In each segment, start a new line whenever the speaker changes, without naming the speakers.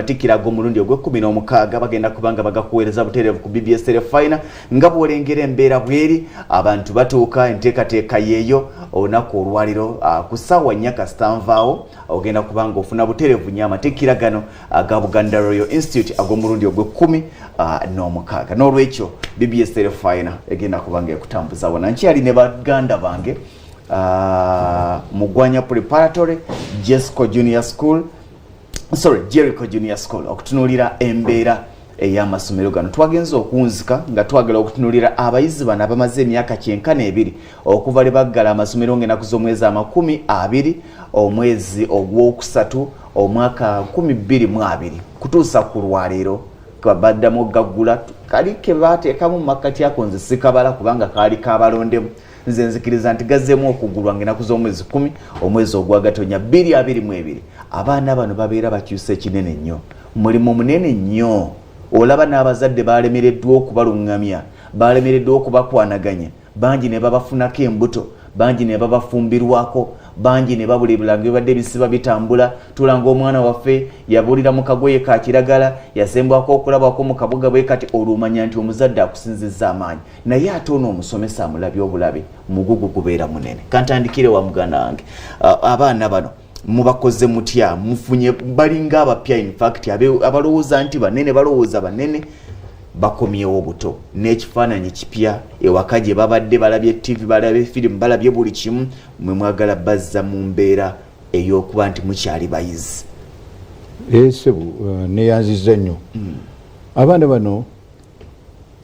Amatikkira ag'omulundi ogw'e16 bagenda kuba nga bagakuweereza butereevu ku BBS Terefayina. Nga bw'olengera embeera bweri, abantu batuuka, enteekateeka yeeyo. Olunaku olwaliro ku ssaawa 4 kasita nvaawo, ogenda kuba nga ofuna butereevu nnyo amatikkira gano aga Buganda Royal Institute ag'omulundi ogw'e16. N'olwekyo BBS Terefayina egenda kuba nga ekutambuza wona. Nkyali ne baganda bange, Mugwanya Preparatory, Jesco Junior School, sorry, Jericho Junior School, okutunuulira embeera ey'amasomero gano. Twagenza okunzika nga twagala okutunuulira abayizi bano abamaze emyaka kyenkana 2 okuva lwe baggala amasomero ng'ennaku z'omwezi 20 omwezi ogwokusatu omwaka 2020 kutuusa ku lwaleero baddamu gaggula. Kali ke baateekamu mu makkati ako nze sikabala kubanga kaali kabalondemu. Nze nzikiriza nti gazzeemu okugulwa ng'ennaku z'omwezi 10 omwezi ogwagatonya 2022. Abaana bano babeera bakyusa ekinene nnyo, mulimu munene nnyo. Olaba n'abazadde balemereddwa okubaluŋŋamya, balemereddwa okubakwanaganya. Bangi ne babafunako embuto, bangi ne babafumbirwako, bangi ne babula ebilango bibadde bisiba bitambula. Tulanga omwana waffe yabuulira mu kagoye ka kiragala, yasembwako okulabwako mu kabuga bwe kati. Olwo omanya nti omuzadde akusinzizza amaanyi, naye ate ono omusomesa amulabye obulabe, mugugu gubeera munene. Kantandikire wa muganda wange. Abaana bano mubakoze mutya? Mufunye balinga abapya, infact abalowooza nti banene, balowooza banene, bakomyewo buto n'ekifaananyi kipya ewaka gye babadde balabye TV, balabye firimu, balabye buli kimu. Mwe mwagala bazza mu mbeera ey'okuba nti mukyali bayizi.
Sebu, neyanziza nnyo. Abaana bano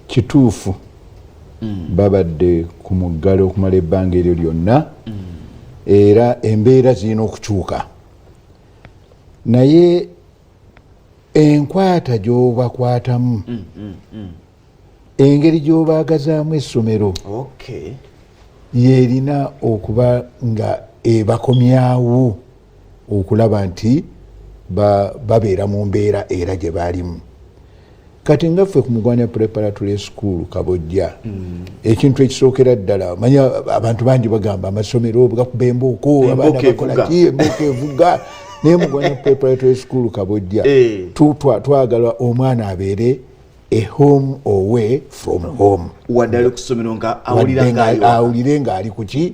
kituufu babadde ku muggalo okumala ebbanga eryo lyonna, era embeera zirina okukyuka, naye enkwata gy'obakwatamu, engeri gy'obaagazaamu essomero yerina okuba nga ebakomyawo okulaba nti babeera mu mbeera era gye baalimu. Kati nga ffe ku Mugwanya Preparatory School Kabojja, ekintu ekisookera ddala, manya abantu bangi bagamba amasomero gakuba embooko, abaana
Embooko
bakola
evuga.
ki, embooko evuga, naye Mugwanya Preparatory School Kabojja twagala omwana abeere a home away from home.
Wadde ali ku ssomero nga awulira
wadde nga
ng'ali waka.
Awulire ng'ali kuki,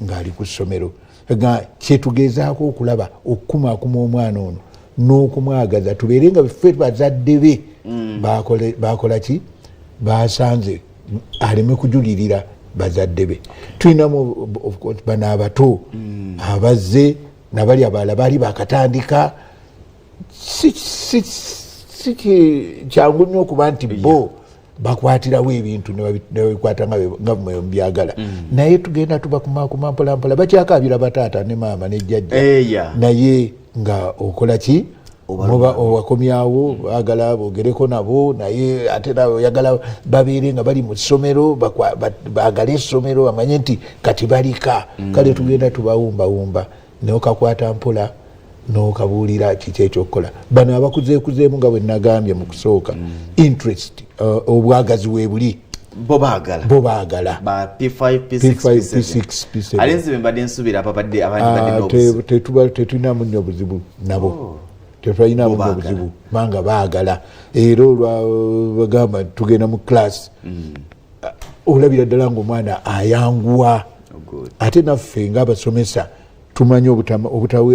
ng'ali ku ssomero. Nga kyetugezaako okulaba okukumaakuma omwana ono n'okumwagaza, tubeere nga ffe bazadde be bakola ki, basanze aleme kujulirira bazadde be. Tulinamu of course bano abato abazze nabali abalala baali bakatandika. Si kyangu nnyo okuba nti bo bakwatirawo ebintu ne babikwata nga bwe byagala, naye tugenda tubakumakuma mpolampola. Bakyakabira bataata ne maama ne jjajja, naye nga okola ki?
Obaluma.
Muba owakomyawo, baagala bogereko nabo, naye ate nawe oyagala babeere nga bali mu ssomero, baagale essomero, bamanye nti kati balika. Kale tugenda tubawumbawumba, nokakwata mpola nokabuulira kiki ekyokukola. Bano abakuzeekuzeemu, nga bwe nagambye mu kusooka, interest, obwagazi weebuli.
Bo baagala.
Bo baagala.
Ba P5, P6,
P5,
P7.
P6, P7.
Ate nze mbadde nsuubira ababadde abandi badde
Ah,
n'obuzibu.
Tetulinamu nnyo buzibu nabo. Tetulinamu
Bo
nnyo
baagala.
buzibu kubanga baagala, era olwa bagamba nti tugenda mu class, olabira ddala ngaomwana ayanguwa.
Oh, good.
Ate naffe ngaabasomesa tumanyi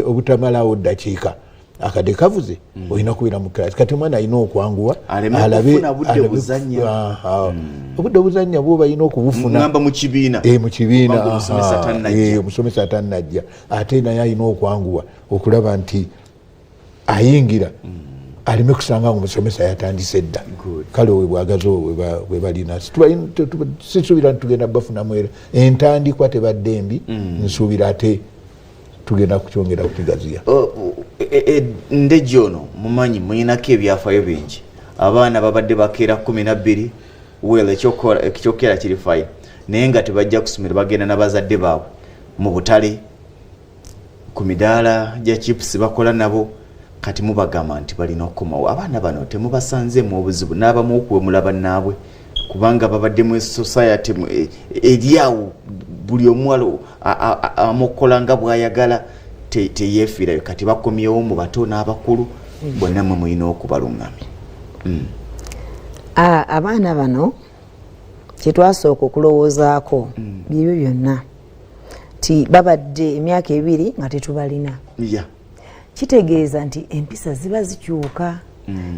obutamalawo ddakiika, akadde kavuze, olina kubeera mu class. Kati omwana alina okwanguwa
Aleme kufuna budde buzannya.
Aha. Obudde obuzannya bwoba alina okubufuna.
Ngamba mu kibiina.
Mu kibiina.
Kubanga omusomesa tannajja.
Omusomesa tannajja, ate naye alina okwanguwa okulaba nti ayingira aleme kusanga nga omusomesa yatandise dda.
Good.
Kale obwe bwagazi obwo bwe balina. Sisuubira nti tugenda bafunamu, era entandikwa tebadde mbi. Nsuubira ate tugenda kukyongera kukigaziya.
Ndejje ono mumanyi muyinako ebyafaayo bingi. Abaana babadde bakeera 12. Well, ekyokukeera kiri fine, naye nga tebajja kusomero, bagenda n'abazadde baabwe mu butale, ku midaala gya chips bakola nabo. Kati mubagamba nti balina okukomawo. Abaana bano temubasanzeemu obuzibu n'abamu okuwemula bannaabwe, kubanga babadde mu society eri awo buli omuwala amukola nga bw'ayagala, teyeefiirayo? Kati bakomyewo mu bato n'abakulu. Bonna mwe mulina okubalungamya.
Abaana bano kyetwasooka okulowoozaako byebyo byonna ti babadde emyaka 2 nga tetubalina. Kitegeeza nti empisa ziba zikyuka.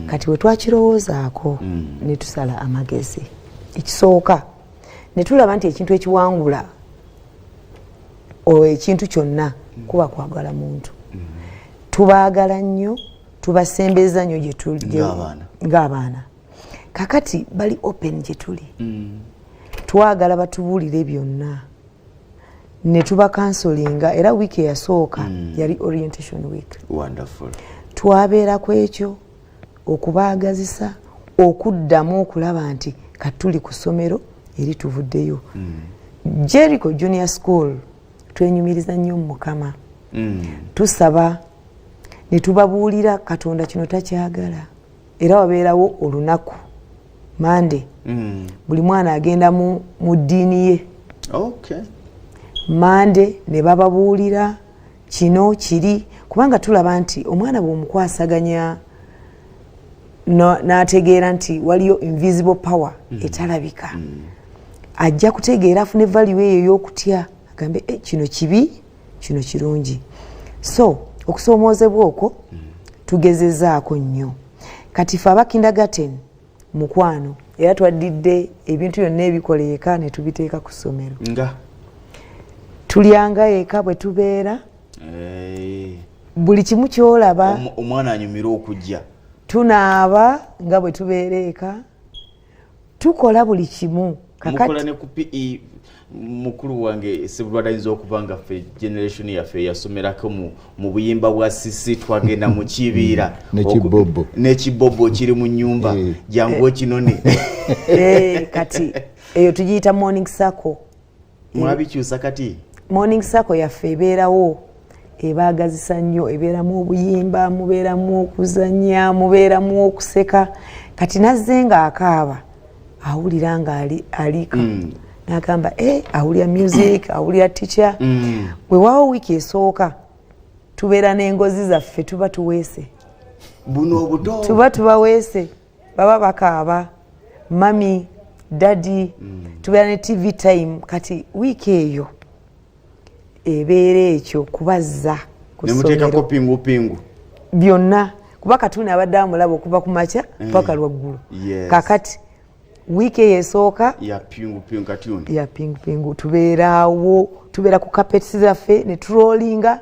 Kati we twakirowoozaako ne tusala amagezi. Ekisooka ne tulaba nti ekintu ekiwangula ekintu kyonna kuba kwagala muntu. Tubaagala nnyo, tubasembeza nnyo gye tuli ng'abaana. Kakati bali open gye tuli. Twagala batubuulire byonna ne tuba counselinga. Era wiiki eyasooka yali orientation week.
Wonderful.
Twabeera ku ekyo okubaagazisa okuddamu okulaba nti katuli ku ssomero eri tuvuddeyo. Jericho Junior School twenyumiriza nnyo mu Mukama. Tusaba ne tubabuulira Katonda kino takyagala. Era wabeerawo olunaku Mande buli mwana agenda mu ddiini ye. Mande ne bababuulira kino kiri, kubanga tulaba nti omwana bw'omukwasaganya n'ategeera nti waliyo invisible power etalabika, ajja kutegeera afune value eyo ey'okutya, agambe kino kibi, kino kirungi. So okusoomoozebwa okwo tugezezaako nnyo. Kati ffe aba kindergarten mukwano era twaddidde ebintu byonna ebikola eka ne tubiteeka ku ssomero.
Nga
tulyanga eka bwe tubeera, buli kimu kyolaba,
omwana anyumirwa okujja,
tunaaba nga bwe tubeera eka, tukola buli kimu.
Mukola ne ku PE. Mukulu wange Sebulwadde ayinza okuba nga ffe generation yaffe yasomerako mu buyimba bwa sisi, twagenda mu kibiira n'ekibobo kiri mu nnyumba, jangu okinone.
Kati eyo tugiyita morning circle.
Mwabikyusa kati?
Morning circle yaffe ebeerawo, ebaagazisa nnyo, ebeeramu obuyimba, mubeeramu okuzannya, mubeeramu okuseka. Kati nazze ng'akaaba awulira nga alika n'agamba awulira music, awulira teacher. Weewaawo wiiki esooka tubeera n'engozi zaffe, tuba tuweese
buno obuto,
tuba tubaweese, baba bakaaba mummy, daddy. Tubeera ne TV time. Kati wiiki eyo ebeera ekyo kubazza
ku ssomero pingu pingu
byonna, kuba katuni abadde amulaba okuva ku makya paka lwaggulu. Kakati wiiki eyo esooka
ya pingu pingu katuni
ya pingu pingu, tubeeraawo, tubeera ku carpets zaffe ne turollinga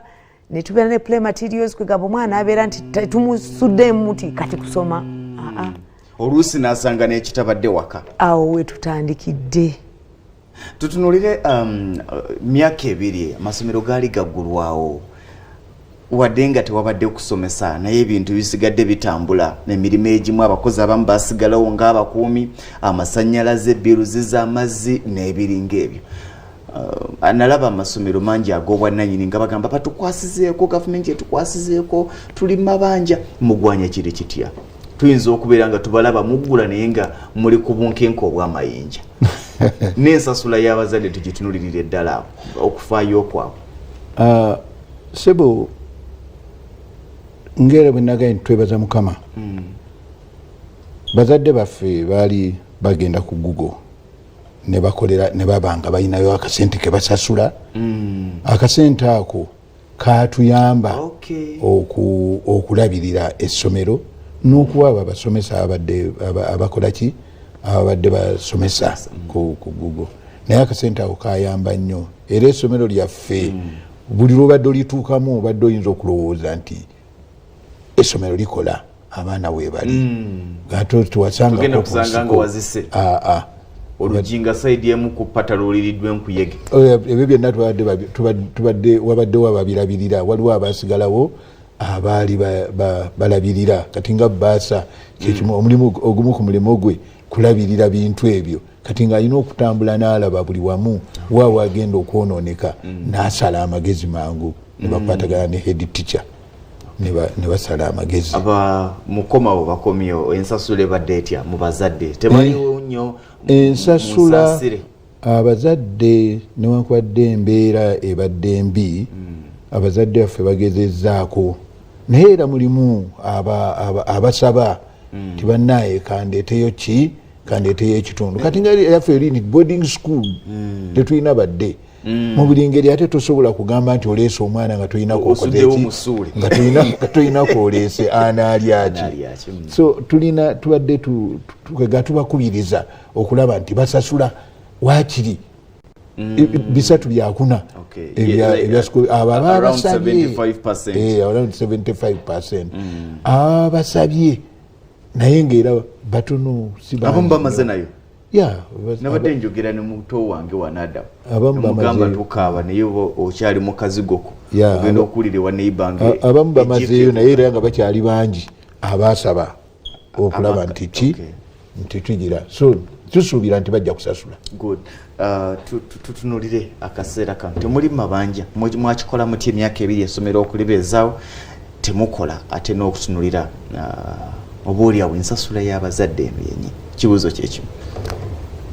ne tubeera ne play materials, kwegamba omwana abeera nti tumusuddemu nti kati kusoma.
Oluusi n'asanga n'ekitabadde waka.
Awo we tutandikidde.
Tutunulire myaka 2 amasomero gaali gaggulwawo, wadde nga tewabadde kusomesa, naye ebintu bisigadde bitambula. Emirimu egimu abakozi abamu basigalawo ng'abakuumi, amasannyalaze, biruzi z'amazzi n'ebiringa ebyo. Nalaba amasomero mangi ag'obwannannyini nga bagamba batukwasizeeko, gavumenti etukwasizeeko, tuli mabanja. Mugwanya kiri kitya? Tuyinza okubeera nga tubalaba muggula naye nga muli ku bunkenke obw'amayinja. N'ensasula y'abazadde tugitunulirire ddala okufaayo kwabwe.
Sebo, ngera bwe nagaye nti twebaza Mukama. Bazadde baffe baali bagenda ku Google ne bakolera ne babanga balinayo akasente ke basasula. Akasente ako katuyamba okulabirira essomero n'okuwa abo abasomesa abadde abakola ki, ababadde basomesa ku Google. Naye akasente ako kayamba nnyo, era essomero lyaffe buli lwobadde olituukamu obadde oyinza okulowooza nti essomero likola, abaana weebali. Ate
Tugenda kusanga nga wazise. Olujinga side emu ku pata luliriddwa enkuyege.
Ebyo byonna tubadde wabaddewo ababirabirira, waliwo abasigalawo abaali balabirira. Kati nga baasa kyekimu, omulimu ogumu ku mulimu gwe kulabirira bintu ebyo. Kati ng'alina okutambula n'alaba buli wamu waawe agenda okwonooneka, n'asala amagezi mangu ne bakwatagana ne head teacher ne basala amagezi.
Aba mukomawo bakomyewo, ensasula ebadde etya mu bazadde? Tebaliwo nnyo?
Ensasula abazadde, newankubadde embeera ebadde mbi, abazadde baffe bagezezzaako Naye era mulimu abasaba tibanaye kandeeteyo ki, kandeeteyo ekitundu. Kati nga yaffe eri nti boarding school tetulina badde mu buli ngeri, ate tosobola kugamba nti oleese omwana nga tolina nga tolina kwoleese, anaalyaki? So tulina tubadde ga tubakubiriza okulaba nti basasula waakiri 3/4 abo abasabye, around 75 abasabye, naye nga era batono.
Abamu bamaze nayo. Nabadde njogera ne muto wange wanadamu, mugamba tukaaba naye okyali mu kazigoko, ogenda okuwulira ewa neibange.
Abamu bamazeeyo, naye era nga bakyali bangi abasaba okulaba nti ki nti tugira, so tusuubira nti bajja kusasula.
Good. Tutunulire akaseera kano, temuli mabanja, mwakikola muti emyaka 2 essomero okulibeezaawo temukola, ate n'okutunulira oba oliawo ensasula y'abazadde eno yenyi, kibuuzo kyekimu.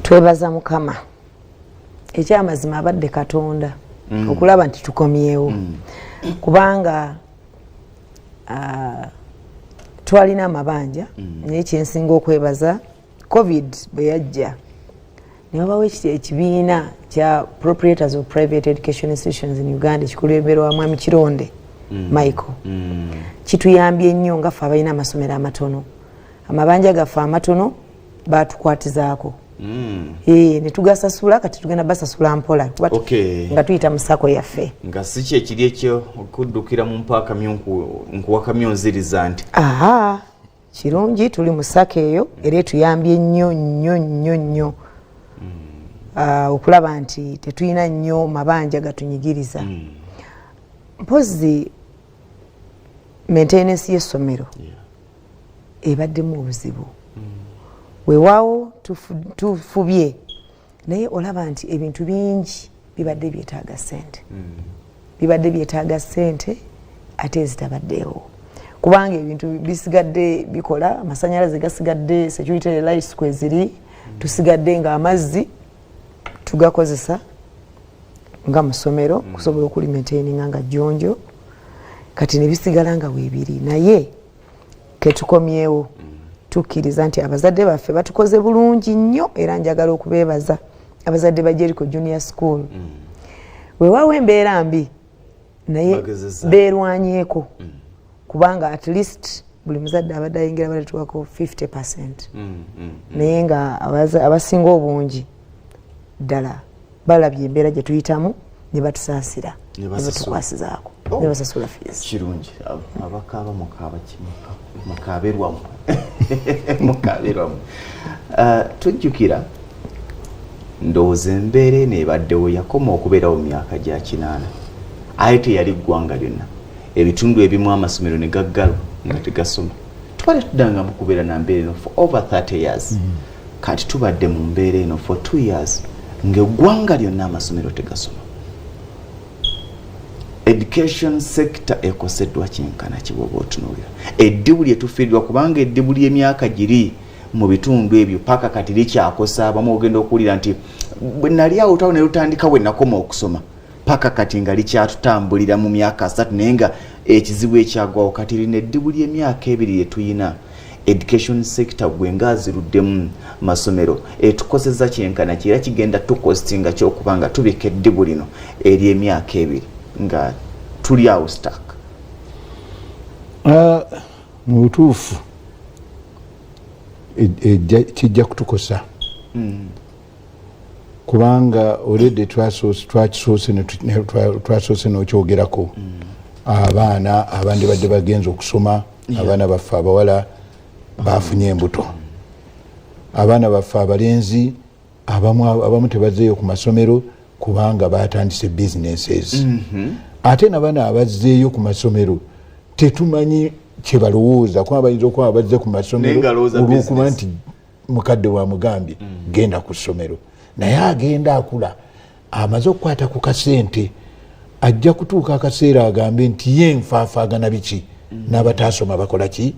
Twebaza Mukama, ekyamazima abadde Katonda okulaba nti tukomyewo, kubanga twalina amabanja, naye kyensinga okwebaza, COVID bwe yajja ne wabawo ekibiina kya Proprietors of Private Education Institutions in Uganda ekikulemberwa Mwami Kironde Michael. Kituyambye nnyo nga ffe abalina amasomero amatono, amabanja gaffe amatono batukwatizaako ne tugasasula. Kati tugenda basasula mpola nga tuyita mu SACCO yaffe.
Nga si kyekiri ekyo okuddukira mu mpaaka nkuwa kamyo nziriza nti.
Aha, kirungi tuli mu SACCO eyo, era etuyambye nnyo nnyo nnyo nnyo okulaba nti tetulina nnyo mabanja gatunyigiriza. Mpozi maintenance y'essomero ebaddemu obuzibu. Weewaawo tufubye, naye olaba nti ebintu bingi bibadde byetaaga ssente, bibadde byetaaga ssente ate ezitabaddeewo, kubanga ebintu bisigadde bikola, amasanyalaze gasigadde, security lights kweziri, tusigadde nga amazzi tugakozesa nga mu ssomero kusobola okulimaintaininga nga jjonjo, kati ne bisigala nga weebiri. Naye ketukomyewo, tukkiriza nti abazadde baffe batukoze bulungi nnyo, era njagala okubeebaza abazadde ba Jericho Junior School. Weewaawo embeera mbi, naye beerwanyeeko, kubanga at least buli muzadde abadde ayingira baletuwako 50%, naye nga abasinga obungi ddala balabye embeera gye tuyitamu ne batusaasira ne batukwasizaako ne basasula fees.
Kirungi. Abakaaba mukaaba mukaabirwamu, mukaabirwamu. Tujjukira ndowooza embeera eno ebaddewo yakoma okubeerawo mu myaka gya 80, aye teyali ggwanga lyonna, ebitundu ebimu amasomero ne gaggalwa nga tegasoma. Tubadde tuddangamu kubeera na mbeera eno for over 30 years. Kati tubadde mu mbeera eno for 2 years ng'eggwanga lyonna amasomero tegasoma. Education sector ekoseddwa kyenkana ki bw'oba otunuulira eddibu lye tufiiriddwa? Kubanga eddibu ly'emyaka giri mu bitundu ebyo paka kati likyakosa abamu. Ogenda okuwulira nti bwe nali awo tawo ne lutandika, bwe nakoma okusoma paka kati nga likyatutambulira mu myaka 30, naye nga ekizibu ekyagwawo. Kati lino eddibu ly'emyaka 2 lye tuyina, education sector gwe ngaaziruddemu masomero etukoseza kyenkana ki, era kigenda tukostinga kyokuba nga tubika eddibu lino ery'emyaka 2 nga tuli awo stuck?
Mu butuufu kijja kutukosa, kubanga already twasoose n'okyogerako. Abaana abandi badde bagenza okusoma, abaana baffe abawala bafunye embuto, abaana baffe abalenzi abamu tebazzeeyo ku masomero kubanga batandise businesses. Ate nabana abazzeeyo ku masomero tetumanyi kyebalowooza, kuba bayinza okuba bazze ku masomero olwokuba nti mukadde wamugambye genda ku ssomero, naye agenda akula amaze okukwata ku kasente, ajja kutuuka akaseera agambe nti ye nfaafaagana biki, n'abatasoma bakola ki?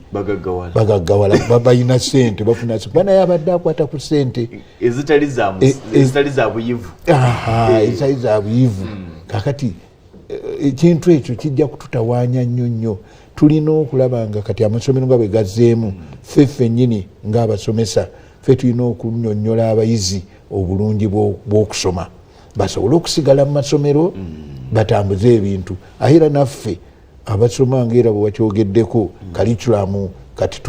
Bagaggawala, balina sente, bafuna, kuba naye abadde akwata ku sente
ezitali za buyivu.
Ezitali za buyivu. Kakati ekintu ekyo kijja kututawaanya nnyo nnyo. Tulina okulaba nga kati amasomero nga bwe gazzeemu, ffe ffennyini ng'abasomesa ffe tulina okunnyonnyola abayizi obulungi bw'okusoma basobole okusigala mu masomero, batambuze ebintu. Ate era naffe abasoma, ngaera bwe wakyogeddeko, curriculum kati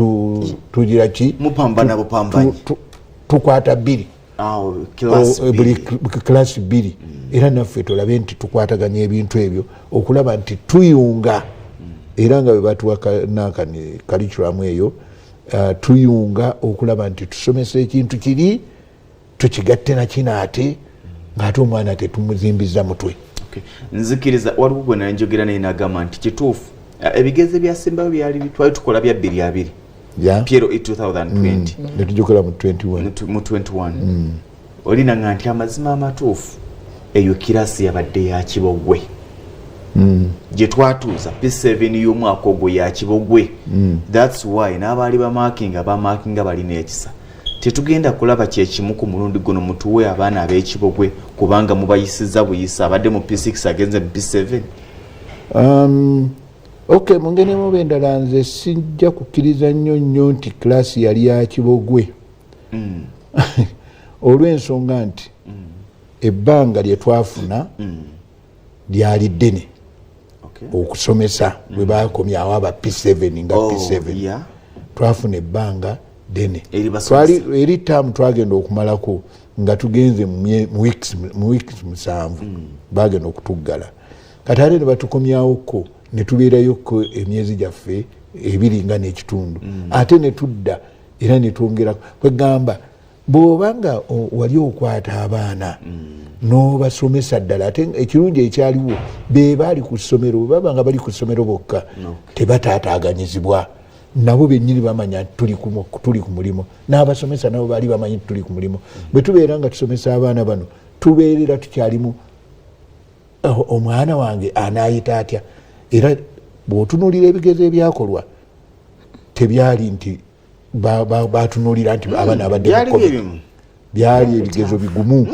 tugira ki?
Mupambana bupambanyi.
Tukwata bbiri.
Awo class
buli
bbiri.
Class bbiri. Era naffe tulabe nti tukwataganya ebintu ebyo okulaba nti tuyunga, era nga bwe batuwa nakani curriculum eyo, tuyunga okulaba nti tusomesa ekintu kiri tukigatte nakino, ate ng'ate omwana tetumuzimbiza mutwe.
Okay. Nzikiriza waliwo gwe nali njogera naye nagamba nti kituufu, ebigezo ebyasembayo byali twali tukola bya 2020. PLE 2020.
Netujukira mu 21.
Mu 21 olinaga nti amazima amatuufu eyo kirasi yabadde ya kibogwe gye twatuuza P7 y'omwaka ogwo ya kibogwe. That's why n'abaali bamakinga bamakinga balina ekisa. Tetugenda kulaba kyekimu ku mulundi guno. Mutuwe abaana ab'ekibogwe kubanga mubayisiza buyisa, abadde mu P6 agenze mu P7.
Ok, mu ngeri emu oba endala, nze sijja kukkiriza nnyo nnyo nti kilasi yali ya kibogwe, olw'ensonga nti ebbanga lye twafuna lyali ddene okusomesa bwe bakomyawo aba P7 nga P7. Twafuna ebbanga ddene.
Eri basomesa.
Eri taamu twagenda okumalako nga tugenze mu weeks 7, bagenda okutuggala. Kati ate ne batukomyawoko ne tubeerayoko emyezi gyaffe 2 nga n'ekitundu, ate ne tudda era ne twongerako. Kwegamba bw'oba nga wali okwata abaana n'obasomesa ddala, ate ekirungi ekyaliwo be baali ku ssomero, bwe baba nga bali ku ssomero bokka tebataataaganyizibwa. Nabo bennyini bamanya nti tuli ku mulimu, n'abasomesa nabo baali bamanyi nti tuli ku mulimu. Bwe tubeera nga tusomesa abaana bano, tubeerera tukyalimu omwana wange anaayita atya? Era bw'otunuulira ebigezo ebyakolwa, tebyali nti batunuulira nti abaana abadde mu
Byali
COVID.
byebimu.
Byali ebigezo bigumu,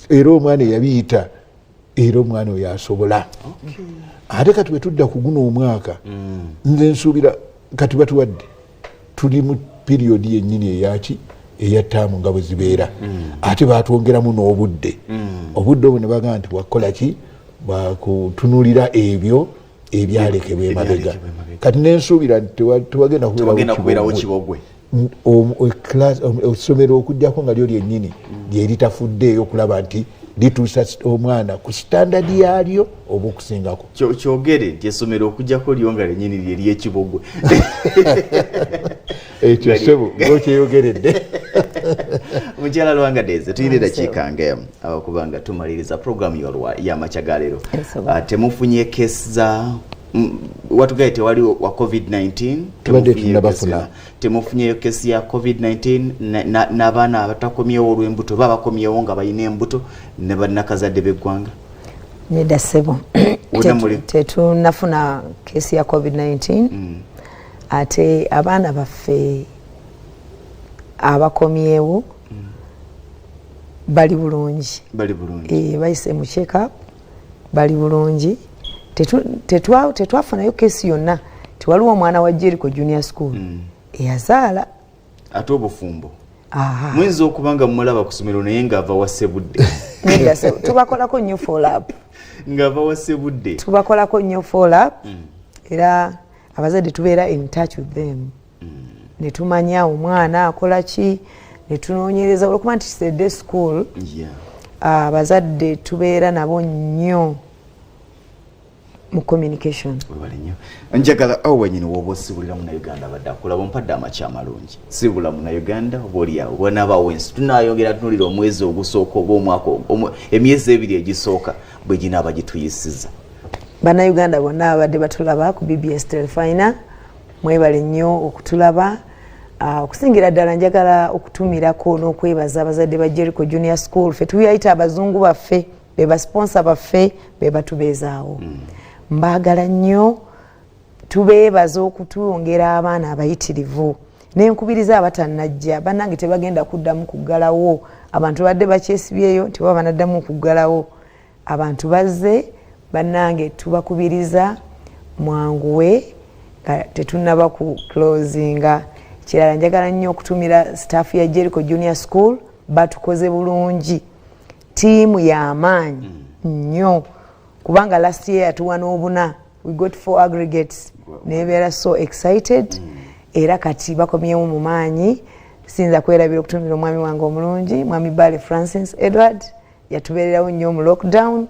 era omwana eyabiyita, era omwana oyo asobola. Ate kati bwe tudda ku guno omwaka, nze nsuubira kati batuwadde, tuli mu period yennyini eyaki eya taamu nga bwe zibeera, ate batwongeramu n'obudde. Obudde obwo ne bagamba nti bwakukola ki? Bwakutunulira ebyo ebyalekebwa emabega.
Ebyalekebwa emabega.
Kati nensuubira nti tewagenda
tewagenda kubeerawo
kubeerawo
kibogwe.
Essomero okugjako nga lyo lyennyini lyeritafuddeeyo okulaba nti lituusa omwana ku standard yaalyo oba okusingako.
Kyogere nti essomero okugjako lyo nga lyennyini lyeryekibogwe.
Ekyo ssebo ng'okyeyogeredde.
Mukyala Lwanga Deze, tuyina edakiika ngemu okuba nga tumaliriza programu yolwa yamakya ga leero.
Yes, sir.
Temufunye kesi za watugaye tewali wa COVID-19?
Tubadde
Temufunyeyo
tunnabafuna.
kesi yonna. Temufunyeyo kesi ya COVID-19 n'abaana abatakomyewo olw'embuto, ba bakomyewo nga balina embuto ne bannakazadde b'eggwanga?
Nedda ssebo.
Wonna muli-
Tetunafuna kesi ya COVID-19. Ate abaana baffe abakomyewo bali bulungi.
Bali bulungi.
Bayise mu check up, bali bulungi. Tetwafunayo kesi yonna. Tewaliwo omwana wa Jericho Junior School eyazaala.
Ate obufumbo?
Aha.
Muyinza okuba nga mumulaba ku ssomero naye ng'ava wa Sebudde.
Nedda ssebo, tubakolako nnyo follow up.
Ng'ava wa Sebudde.
Tubakolako nnyo follow up, era abazadde tubeera in touch with them ne tumanya omwana akola ki, ne tunoonyereza, olwokuba nti kisedde school. Abazadde tubeera nabo nnyo mu communication.
Webale nnyo. Njagala awo wenyini woba osibulira Munauganda abadde akulaba, ompadde amakya amalungi. Sibula Munauganda oba oliawo bwanabaawo ensi tunayongera tunulira omwezi ogusooka oba omwaka emyezi 2 egisooka bwe ginaaba gituyisiza.
Bannayuganda bonna abadde batulaba ku BBS Telefina, mwebale nnyo okutulaba. Okusingira ddala njagala okutumirako n'okwebaza abazadde ba Jericho Junior School. Ffe tuyayita abazungu baffe, be basponsa baffe, be batubeezaawo. Mbaagala nnyo, tubeebaza okutwongera abaana abayitirivu. Nenkubiriza abatannajja, bannange, tebagenda kuddamu kuggalawo. Abantu badde bakyesibyeyo nti baba banaddamu okuggalawo. Abantu bazze, bannange, tubakubiriza. Mwanguwe nga tetunaba ku closinga. Kirala, njagala nnyo okutumira staff ya Jericho Junior School. Batukoze bulungi, tiimu y'amaanyi nnyo, kubanga last year yatuwa n'obuna, we got four aggregates, nebeera so excited. Era kati bakomyewo mu maanyi. Siyinza kwerabira okutumira omwami wange omulungi, Mwami Bale Francis Edward, yatubeererawo nnyo mu lockdown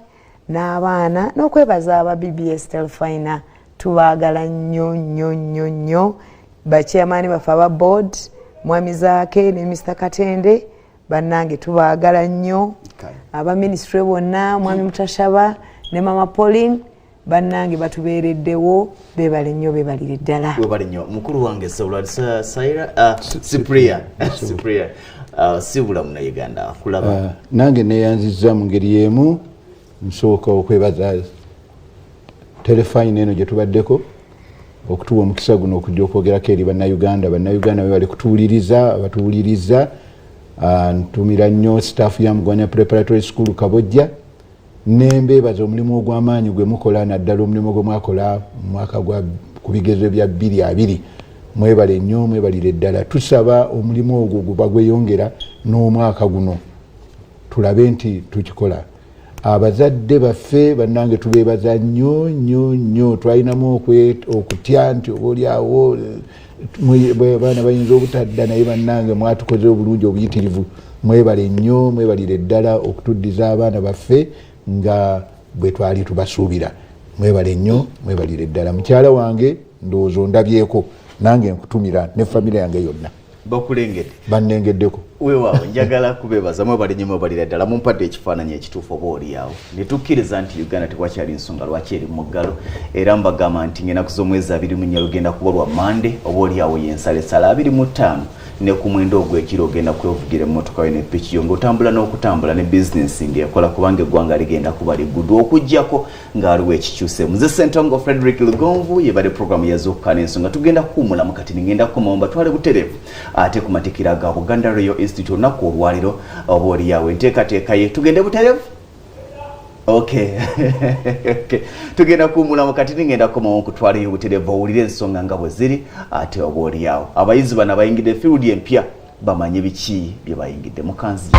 n'abaana, n'okwebaza aba BBS Telefina. Tubaagala nnyo nnyo nnyo nnyo. Bachairman baffe aba board, Mwami Zaake ne Mr Katende, bannange tubaagala nnyo. Aba ministry bonna, Mwami Mutashaba ne Mama Pauline, bannange batubeereddewo, beebale nnyo, beebalire ddala.
Webale nnyo, mukulu wange Saulad Saira, Cyprian, Cyprian, sibula Munnayuganda kulaba.
Nange neyanziza mu ngeri y'emu. Nsooka okwebaza Telefine eno gye tubaddeko okutuwa omukisa guno okujja okwogerako eri Bannayuganda. Bannayuganda bebali kutuwuliriza, abatuwuliriza. Ntumira nnyo staff ya Mugwanya Preparatory School Kabojja, nembeebaza omulimu ogw'amaanyi gwe mukola, naddala omulimu gwe mwakola mu mwaka gwa ku bigezo bya 2020. Mwebale nnyo, mwebalire ddala. Tusaba omulimu ogwo guba gweyongera n'omwaka guno, tulabe nti tukikola. Abazadde baffe bannange, tubeebaza nnyo nnyo nnyo. Twalinamu okutya nti oba oliawo abaana bayinza obutadda, naye bannange mwatukoze obulungi obuyitirivu. Mwebale nnyo, mwebalire ddala okutuddiza abaana baffe nga bwe twali tubasuubira. Mwebale nnyo, mwebalire ddala. Mukyala wange, ndowooza ondabyeko, nange nkutumira ne famire yange yonna.
Bakulengedde.
Bannengeddeko.
Weewaawo, njagala kubeebaza. Mwebale nnyo, mwebalira ddala. Mumpadde ekifaananyi ekituufu oba oliawo ne tukkiriza nti Uganda tewakyali nsonga lwaki eri muggalo. Era mbagamba nti ng'ennaku z'omwezi 24 lugenda kuba lwa Mande, oba oliawo yensalesala 25 ne ku 9 ogw'ekiro, ogenda kwevugira emmotoka yo ne piki yo ng'otambula n'okutambula ne bizinesi ng'ekola, kubanga eggwanga ligenda kuba ligguddwa okugjako ng'aliwo ekikyuse. Nze Sentongo Frederick Lugonvu, yebadde programu Yazuukuka n'Ensonga. Tugenda kuwummulamu kati, ningenda kukomawo mbatwale butereevu ate ku matikkira ga Buganda Royal Institute olunaku olwaliro, oba oliawo enteekateeka ye. Tugende butereevu. Okay. Tugenda kuwummulamu kati, ningenda kukomawo nkutwaleyo butereevu owulire ensonga nga bwe ziri, ate oba oliawo abayizi bano abayingidde field empya bamanye biki bye bayingidde. Mukanzi.